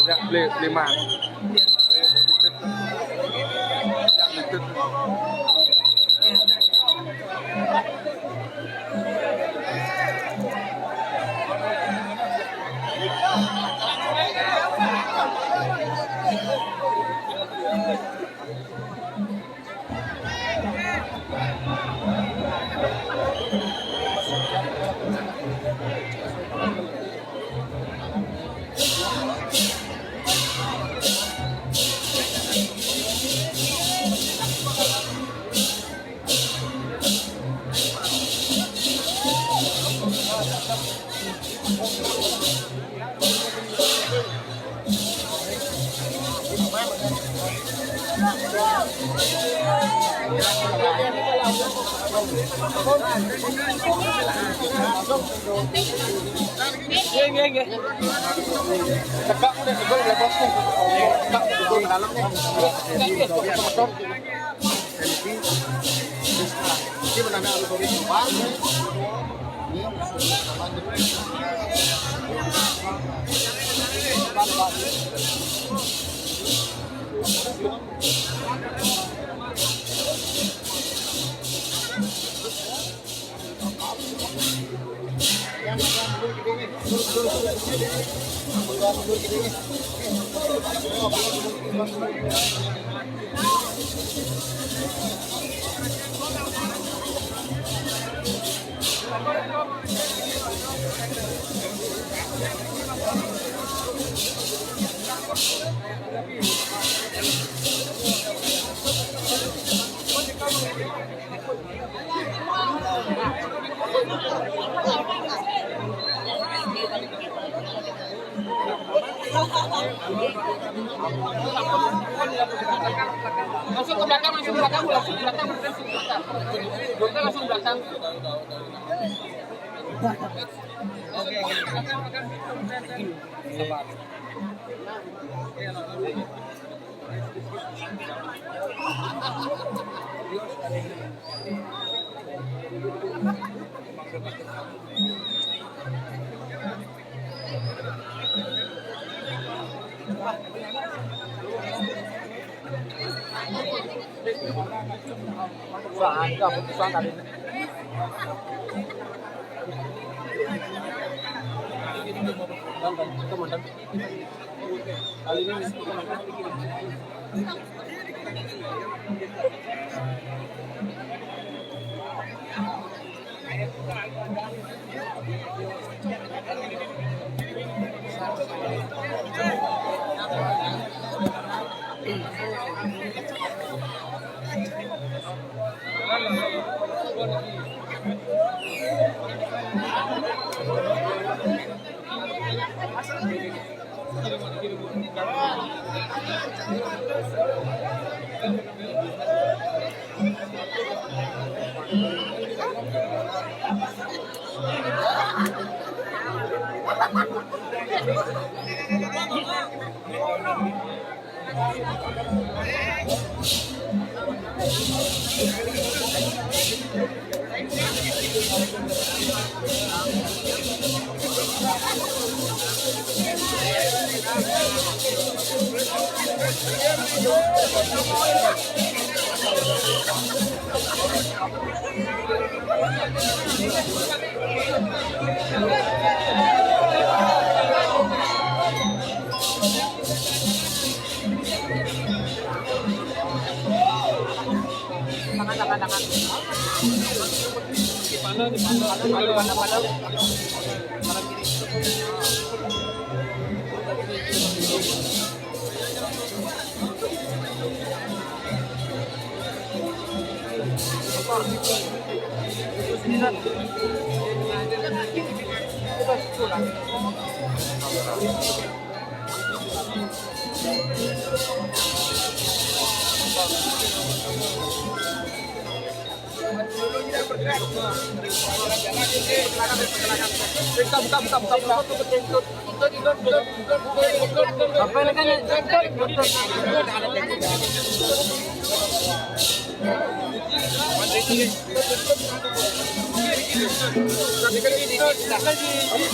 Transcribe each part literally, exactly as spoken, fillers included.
Ya, beli lima. Tegak udah, tegak udah, bosku. Tegak udah, dalamnya. Langsung ke belakang, langsung ke belakang, langsung ke belakang. Dokter langsung ke belakang. Oke.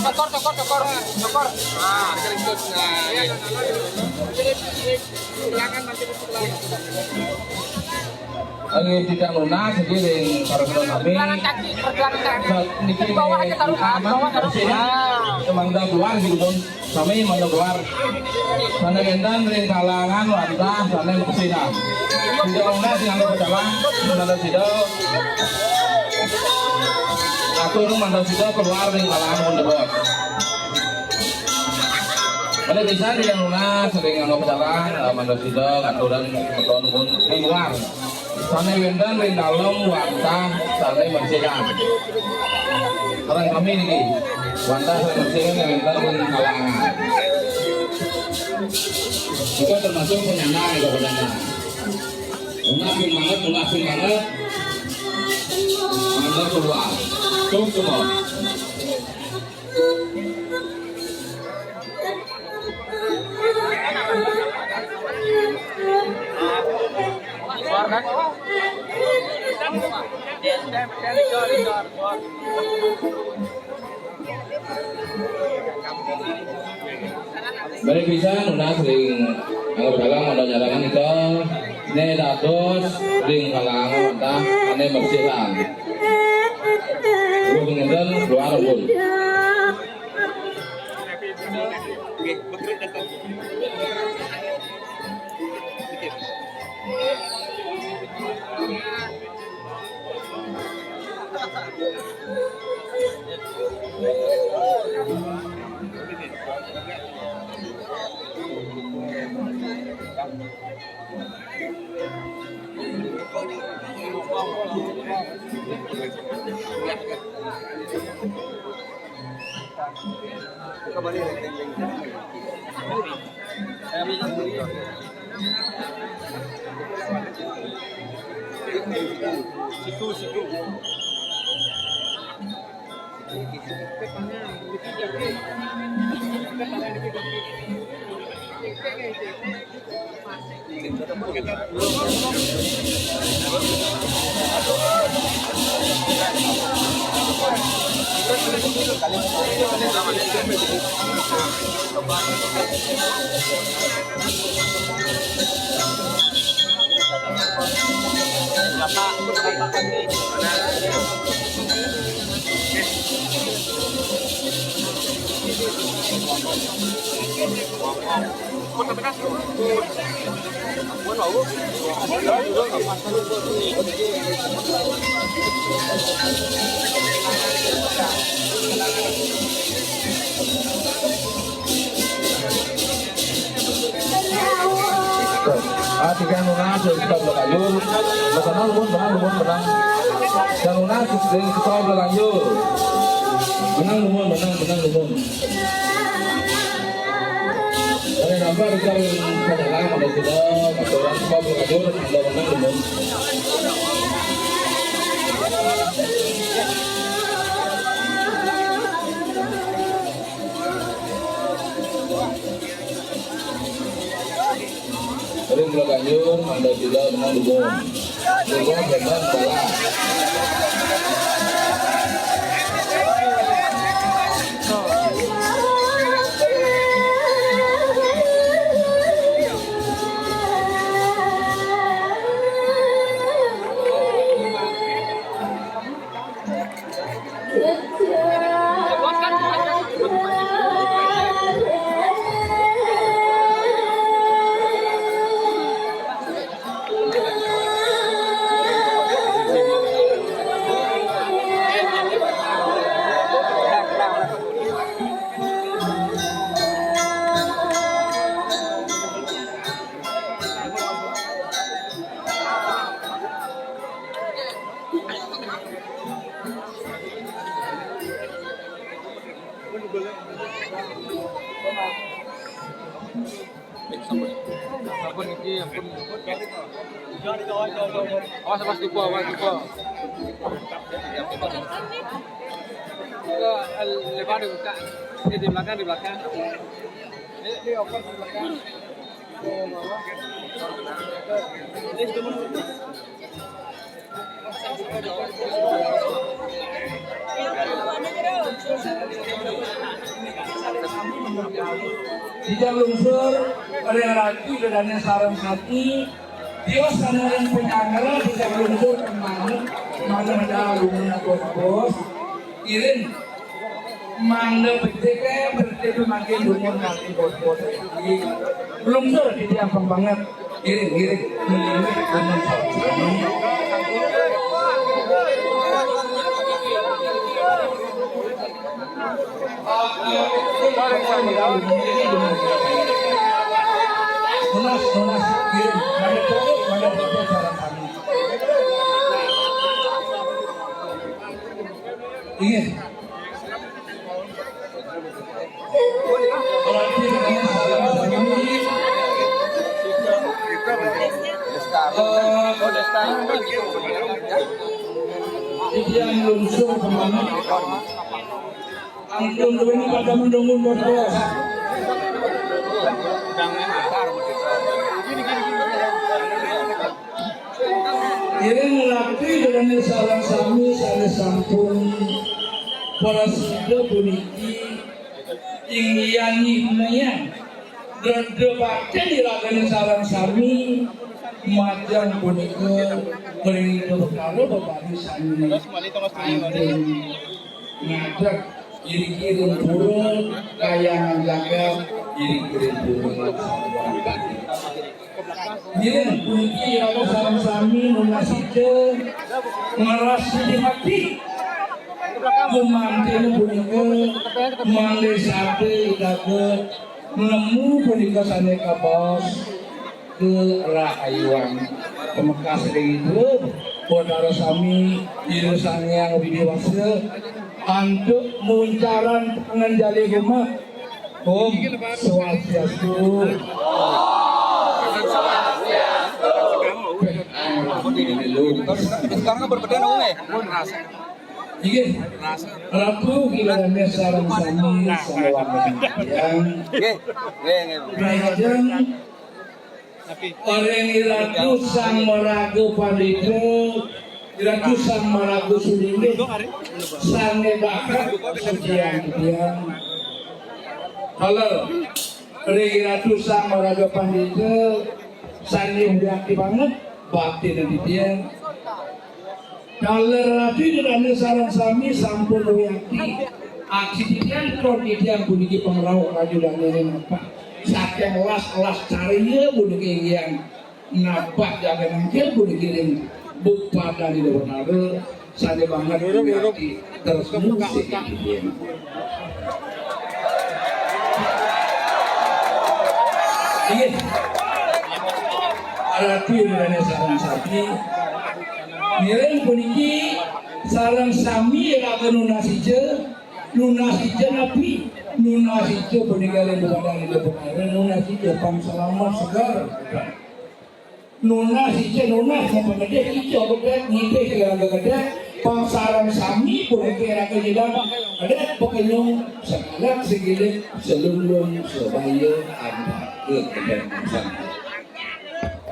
Tokor, tokor, tokor, tokor. Nah, nah, nah. Nggih, titah nunas niki ring para sami. Pergelangan kaki, pergelangan kaki. Niki bawah aja taruh, ah, bawah taruh. Sini. Ah. Mangda keluar gitu, Bun. Sami mangda keluar. Sané wénten ring kalangan wantah sané masihan. Titah nunas sing anggota pecalang, mangda sida. Atur mangda sida keluar ring kalangan pun jebot. Malih pisan titah nunas ring anggota pecalang, mangda sida ngaturin semeton pun ring luar. Sané wénten ring dalem wantah sané masihan. Sareng sami niki, wantah sané masihan wénten ring kalangan. Juga termasuk penyandang, ya, penyandang. Nunas sing manget, nunas sing manget. Mangda keluar. Tung semua. Malih pisan nunas ring anggota pecalang mangda nyarengan nika, né dados ring kalangan wantah sané masihan. Wénten ngenten keluar pun. Siku, siku. Ah, titah nunas, kita belum lanjut. Menang, nuhun, menang, nuhun, menang. Titah nunas, kita belum lanjut. Menang, nuhun, menang, menang, nuhun. Ada nampak di kali pecalang, ada sudah, aturan, kita belum lanjut, ada menang, nuhun. Ring Blaganjur, mangda sida menang dumun. Ampun iki, ampun. Awas, awas, tiba, awas, tiba. Ke, eh, lebar dibuka. Ini di belakang, di belakang. Ini, ini open di belakang. Titiang lungsur, ring ratu ida dané sareng sami, tios sané ring panyanggra, titiang lungsur, mangda, mangda medal dumun bos-bos. Iring. Mangda becik, eh, becik mangkin dumun kanti bos-bos iki. Lungsur titiang pang banget. Iring, iring. Iring, iring. Nunas, nunas. Iring. Mangda becik, mangda becik sareng sami. Inggih. Titiang lungsur kemana? Ampun, duwéné pada mendungun, bos-bos. Iring nglakti ida dané sareng sami sané sampun prasida puniki inggian nyihnayang dada batin iragané sareng sami majeng punika mriki perkara bebaris sami ampun ngadeg iriki ring pura kayangan jagat iriki ring pura. Ngiring puniki iraga sareng sami nunas ica ngrasina ati. Gumantiné punika mangda sada iraga nemu punika sané kabaos karahayuan. Pamekas ring Ida Batara sami, Ida Sang Hyang Widhi Wasa, antuk muncaran panganjali rumah. Om Swastiastu. Sekarang berbeda dong, eh. Inggih. Ratu ida dané sareng sami sawanten titiang. Nggih. Nggih, nggih. Lajeng ring Iratu Sang Maraga Pandita, Iratu Sang Maraga Sulinggih, sané bakal sucian titiang. Halo, ring Iratu Sang Maraga Pandita, sané wiakti banget bakti titiang. Taler ratu ida dané sareng sami sampun wiakti. Aksi titiang, tron titiang puniki pangrauh raju dané napak. Saking las-las carya puniki inggihan napak jagat nangkil puniki ring Bupati Ida Batara sané banget wiakti terus musik titiang. Inggih. Ratu ida dané sareng sami. Ngiring puniki sareng sami iraga nunas ica, nunas ica napi? Nunas ica puniki ring Bupati Ida Batara, nunas ica pang salamet seger. Nunas ica, nunas mapangedih ica gedé, ngidih iraga gedé, pang sareng sami puniki iraga nyidang gedé, pakenyung, sakalak, sagilik, salunglung, sabaya, antar. Gedé.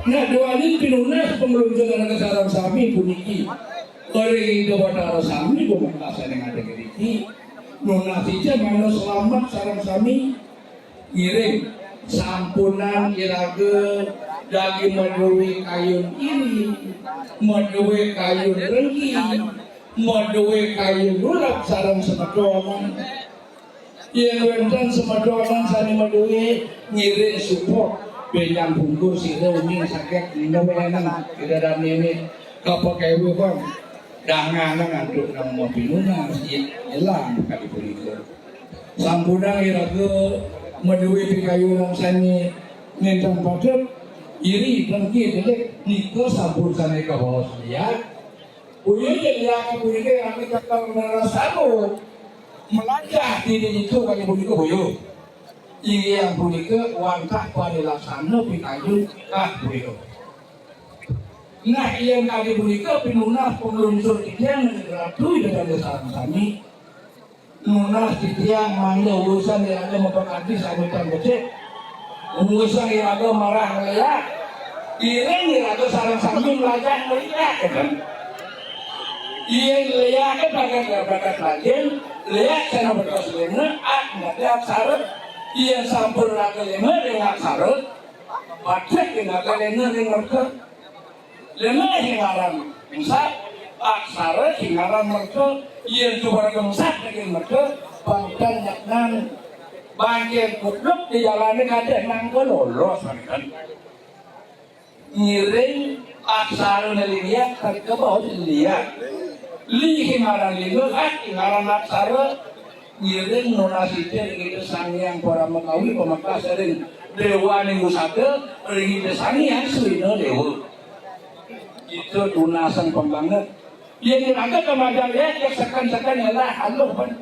Nah, duaning pinunas pangluncuran sareng sami puniki. Ring Ida Batara sami pamektasan ring ati niki. Nunas ica mangda slamet sareng sami. Ngiring, sampunang iraga dadi madué kayun iri, madué kayun rengki, madué kayun rurep sareng semeton. Yén wénten semeton sané madué, ngiring support bénjang bungkus sira uning saget ngenénang ida dané kapakéwé, Bang. Danganang antuk nama pinunas, nyelang kadi punika. Sampunang iraga madué pikayunan sané nénten patut, iri, dengki, delik, nika sampun sané kabaos liak. Boya ja liak punika iraga cekel ngrasano. Melajah dini itu kali punika boya. Inggih punika wantah parilaksana pikayun kah punika. Nah, yén kadi punika pinunas pangluncur titiang Ratu Ida Dané sareng sami. Nunas titiang mangda urusan iraga mapakadi samitan becik. Urusan iraga marah ngléak. Iring iraga sareng sami mlajah ngléak, ya kan? Yén léaké bakat, bakat rajin, léak sané bekas léna, ak ngerti aksara. Yén sampun raga léna ring aksara, bakat iraga léna ring merta. Léna sing ngaran engsap, aksara sing ngaran merta. Yén suba raga engsap ring merta, bangdan nyaknan bangkén kupluk di jalané kadén nang lolos, kan? Ngiring aksara né liak, tadi kabaos liak. Li sing ngaran lingga, ak sing ngaran aksara. Ngiring nunas titiang ring Ida Sang Hyang Paramakawi, pamektas ring Déwaning Usada, ring Ida Sang Hyang Swina Déwa. Ida tunasang pang banget. Yén iraga kamadan ya, ya seken-seken ya lah, aluh pang.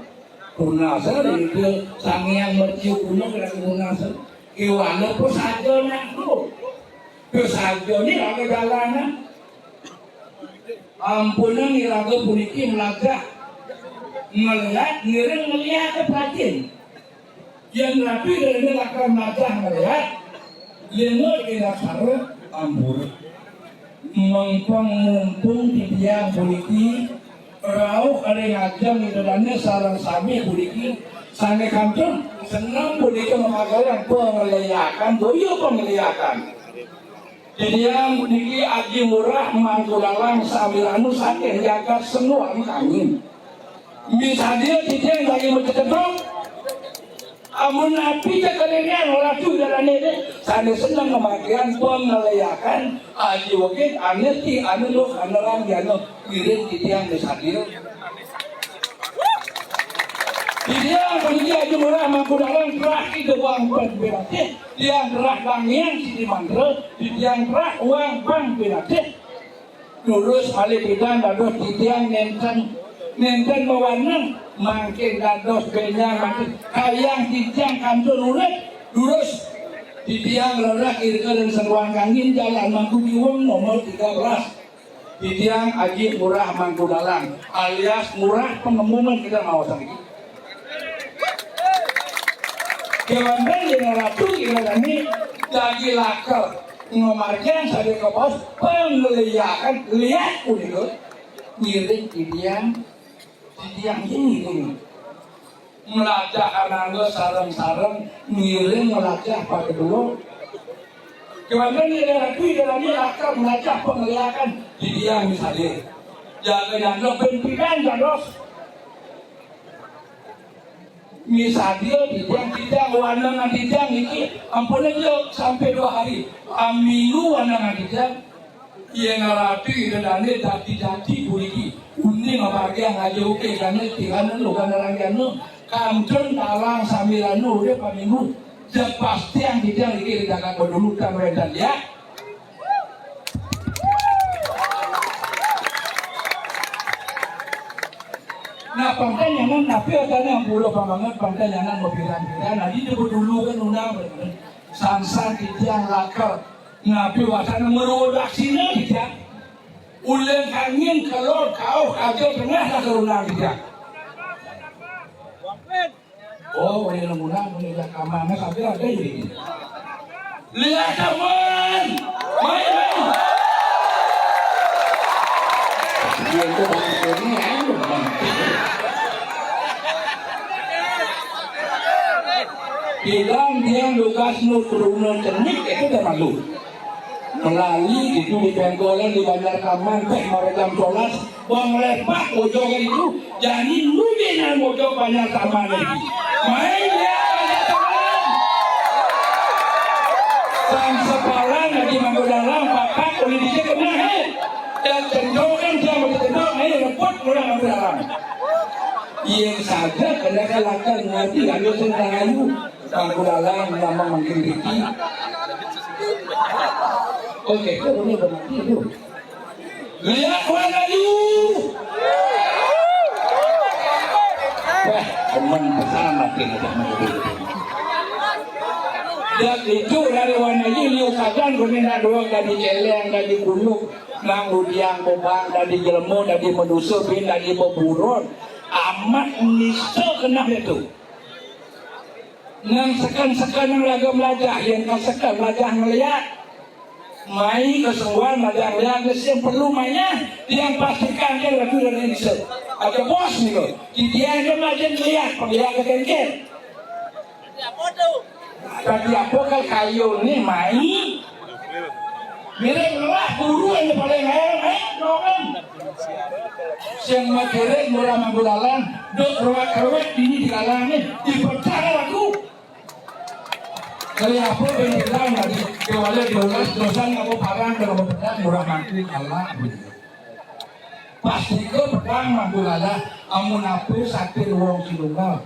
Tunasang ring Ida Sang Hyang Mercikuna, iraga tunasang. Kéwala pasaja nah, tuh. Pasaja né iraga dalanan. Ampunang iraga puniki mlajah ngléak, ngiring ngléak ka prajin. Yén rabi dene lakar mlajah ngléak, yén ora aksara, ampura. Mengkeng mumpung titiang puniki rauh ring ajeng Ida Dané sareng sami puniki sané kantun seneng puniki mamagayang pangléakan, boya pangléakan. Titiang puniki Aji Murah Mangku Dalang sami ranu saking jagat Senguan Kangin. Misadia titiang jagi macecedok. Amun napi cekelinan Ratu Ida Dané dé, sané seneng ngamargiang pangléakan aji wegit ané ti ané luh ané rang diana ngiring titiang misadia. Titiang puniki Aji Murah Mangku Dalang terah Ida Wang Pan Pinatih, tiang terah Bang Hyang Sidi Mantra, titiang terah Wang Pan Pinatih. Durus malih pidan dados titiang nénten, nénten mawaneng, mangkin dados bénjang mangkin kayang titiang kantun urip. Durus titiang rereh irika ring Senguan Kangin, Jalan Mangku Kiwung, nomor tiga belas. Titiang Aji Murah Mangku Dalang alias Murah Pangembangan kita maos niki. Kéwanten Ida Ratu Ida Dané jagi lakar ngamargiang sané kabaos pangléakan léak punika ngiring titiang, titiang ngiring. Mlajah anangga sareng-sareng ngiring mlajah pada dua. Kéwanten Ida Ratu Ida Dané lakar mlajah pangléakan titiang misadia. Jaga nyandra ben pidan dados. Misadia titiang, titiang wanengan titiang niki ampun aja sampai dua hari. Aminggu wanengan titiang. Yén Ratu Ida Dané dadi-dadi puniki, uning ngamargiang aji wegit dané tirana luh ané rang diana, kantun talang sami ranu urip paminggu, jeg pastiang titiang niki ring jagat Bedulu tan wénten ya. Nah, pangkén nyanan, napi asané ampura pang banget, pangkén nyanan mapidan-pidan, adi Ida Bedulu kan undang, sansan titiang lakar. Napi wastané maruwa daksina titiang? Uling Kangin, Kelod, Kauh, Kaja Tengah, lah karunang titiang. Oh, uling Lemunan, uling Jakamang, sampai ada ini. Lihat, teman. Main, main. Dia tu bangsa ni, eh, bilang dia lugas nu turun cenik itu dah malu. Melali itu di Bengkolan, di Banjar Taman, teh marejam solas, bang lepak bojong itu, jadi nu bina bojong Banjar Taman lagi. Main dia Banjar Taman. Sang sepalan lagi manggo dalam, papak, boleh dicek kena, eh. Dan cendokan dia mau cendokan, eh, rebut orang manggo dalam. Iya saja, kena kalahkan ngerti, lalu senang ayu. Mangku Lalang nama mangkin Riki. Oke, kok ini berarti itu. Lihat warna you. Wah, teman besar makin ada mangku. Dan itu dari warna you, liu sajan guna doang dari celeng, dari gulung, nang udiang bobang, dari jelmo, dari menusuh, bin, dari beburon. Amat nista kena itu. Nang seken-seken nang laga melajah, yang ka seken melajah ngeliat. Mai kesungguhan melajah ngeliat, mesti yang perlu mainnya, yang pastikan dia lagu dan yang bisa. Ada bos ni tu. Di dia yang melajah ngeliat, pengliat ke kengkeng. Tapi apa kal kayu ni mai? Mirip lelah guru yang paling hayal, eh, doang. Sing makiring murah mangku lalang, duk ruwet-ruwet dini di kalangan ni, dipecah lagu. Kali apa ben bilang tadi, kewala diolas dosan apa parang kalau pedang murah mangku kalah. Pasti ke pedang mangku lalah, amun apa sakit wong silunggal.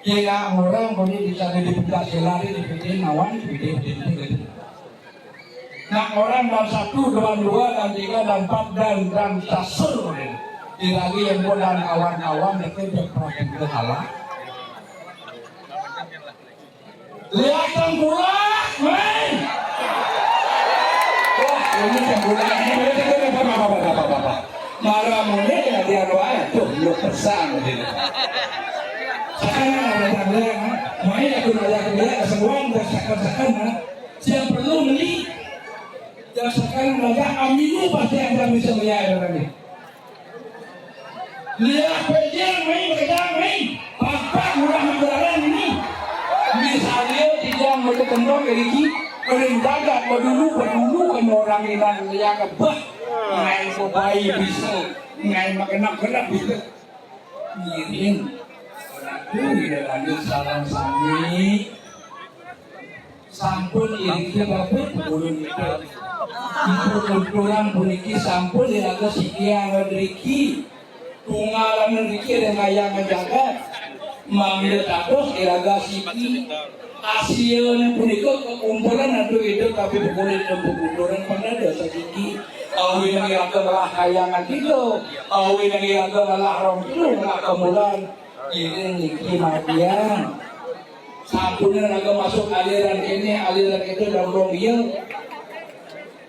Kira orang boleh dicari di pentas lari di Pidin awan, di Pidin, di Pidin. Nah, orang dan satu, dan dua, dan tiga, dan empat, dan, dan sasur. Diragi yang buat dan kawan-kawan, itu dia perhatikan ke salah. Lihat tengkulak, men. Wah, ini tengkulak. Ini, ini, ini, ini, apa, apa, apa, apa, apa. Marah muni ya dia doa, tuh, lu pesan, gitu. Sekarang ada tangga, main aku nolak dia, semua udah seakan-akan, ha? Siang perlu beli. Yang sekarang ada aminu pasti ada bisa melihat orang ni. Lihat pejang main, pejang main. Papak murah mangku lalang ini. Misalnya tidak mau ketendong lagi, paling dagat, padulu, padulu, kan orang ini yang kebah. Ngai sebai bisa, ngai makan nak berat bisa. Ngiring. Ratu Ida Dané sareng sami. Sampun iriki Bapak ulun kita. Ibu kulturan puniki sampun iraga sikiang riki. Tunggalan riki ring kayang jagat. Mangda dados iraga siki. Asiané punika kakumpulan antuk idup tapi bekulit dan bebuturan pandada sakiki. Awinang iraga ngelah kayangan tiga, awinang iraga ngelah rong telu, ngelah kemulan. Iring niki matian. Sampunang raga masuk aliran kéné, aliran itu dan rong iya.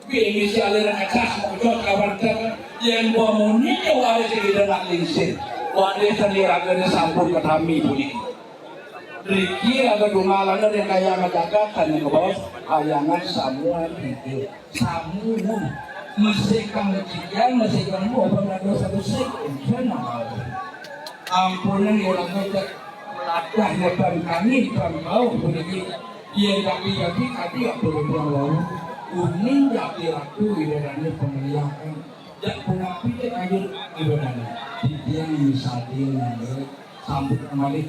Bini si aliran atas mokjot kawan ter, yén bamuni waris ida nak lingsir. Waris seni ragané sampun katami puniki. Riki raga tunggalan ring kayang jagat, sané ngebaos kayangan samua tiga. Samua. Mesti kang cikian, mesti kang apa raga satu sik. Ampun, iraga cek latah ya bang kami, bang bau puniki. Yén tapi-tapi kadi apa bang bau. Uning jati ratu ida dané pangeliakan. Jak punapi cek ayu ida dané. Titiang misalnya nangge sambut kembali.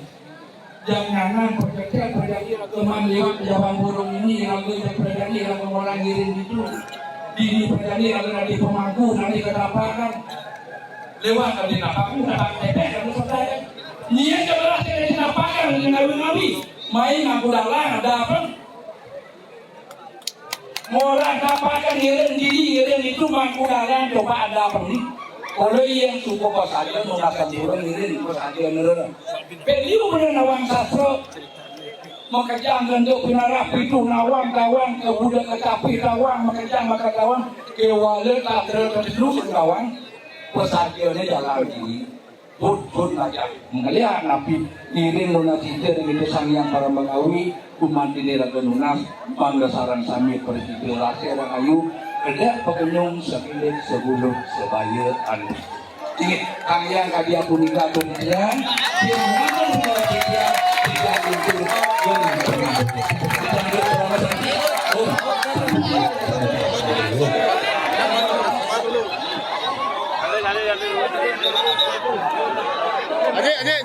Janganan percaya terjadi teman lewat jalan burung ini, lalu yang terjadi lalu orang ngiring itu. Dini terjadi lalu nanti pemangku, nanti ketapakan. Lewat nanti tapakan, dapat tepek, lalu selesai. Niat adalah tidak dinapakan dengan ngawi-ngawi. Main aku dalang, ada apa? Ngorang tapakan ngiring diri, ngiring itu mangku dalang, coba ada apa nih? Kalau yang suka pasaja, mau makan burung ngiring, pasaja ngiring. Beliau bener nawang sastra. Makejang gantuk pinarah pitu nawang tawang, ke budak kecapi tawang, makejang maka tawang, kewala tak terlalu nawang, pesakiannya jalan diri. Pun, pun aja. Mangkalian napi ngiring nunas sida ring Ida Sang Hyang Paramakawi, gumantiné raga nunas, mangda sareng sami prasida rahayu, kedék pakenyung sakilik sabulu sabaya anu. Inggih, Sang Hyang kadi apunika atur titiang, sira ngatur titiang, titiang luntur, yang tengah. Om. Adik, adik, adik. Adik. Adik.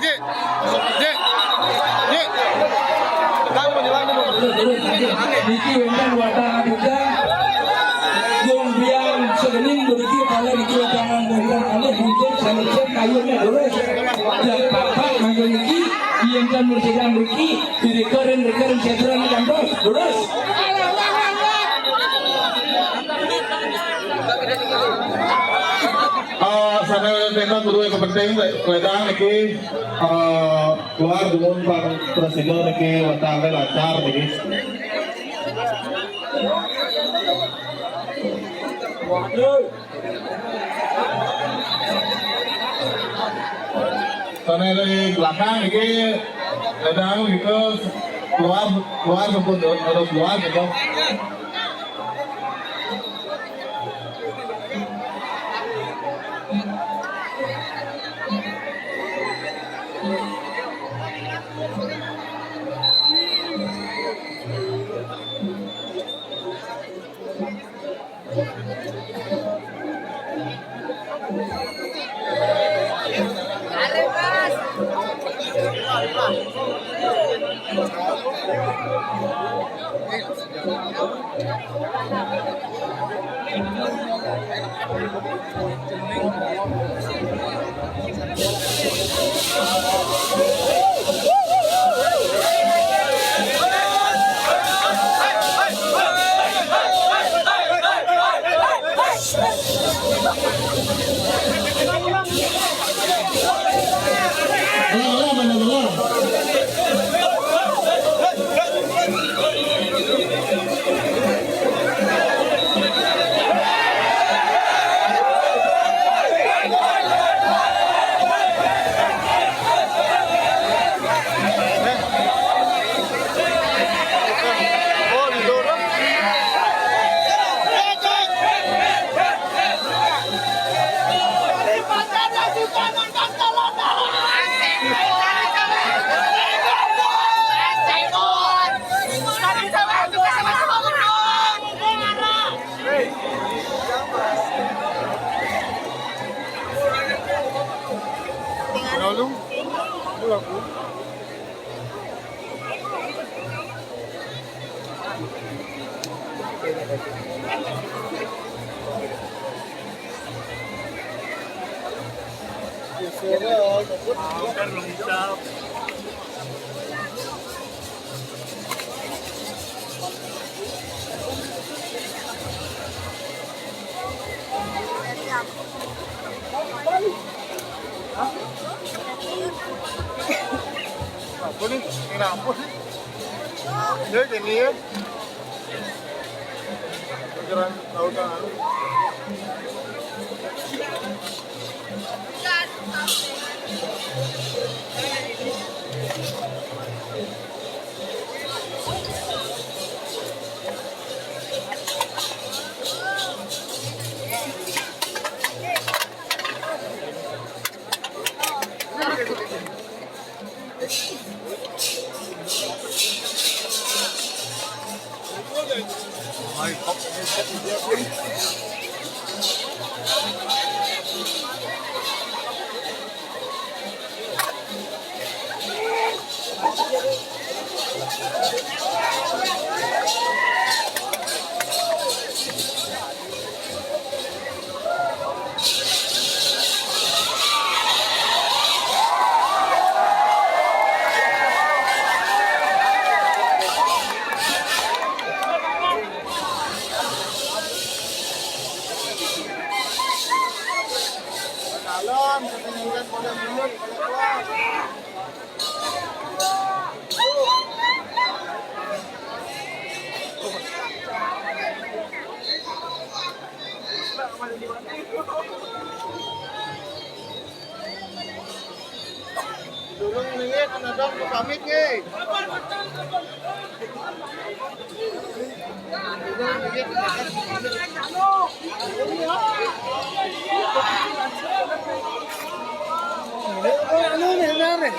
Niki wénten watang aduda. Yung biang sekening beriki kala niki watang wénten kalih buntung sané cek kayuné lurus. Yang papat mangga niki, yen kan mesti yang beriki, diri keren, keren, seteran, yang terus, lurus. Eh, sané ténten guru yang penting, kledang niki, eh, keluar dumun pang prasida niki watangé lancar niki. Sané dari belakang niki kledang niki keluar, keluar sampun, harus keluar niki. Apa nih? Ini apa sih? Ya, gini ya. Pikiran tahu kan? Dalam, kita ingat boleh mulut, boleh keluar. Tulung ningit, nadong pamit ngi. Anu ni, anu ni.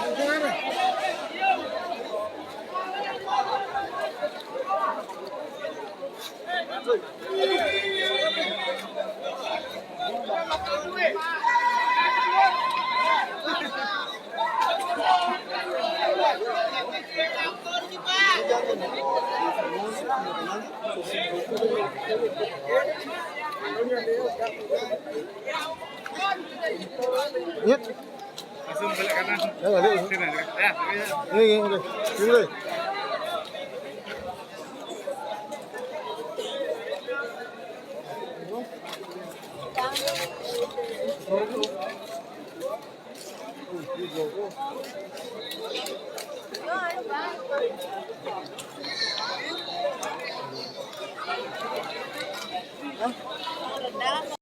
Yep. Langsung belok kanan. Ya, balik. Sini, ya. Ini, ini, ini. Ini.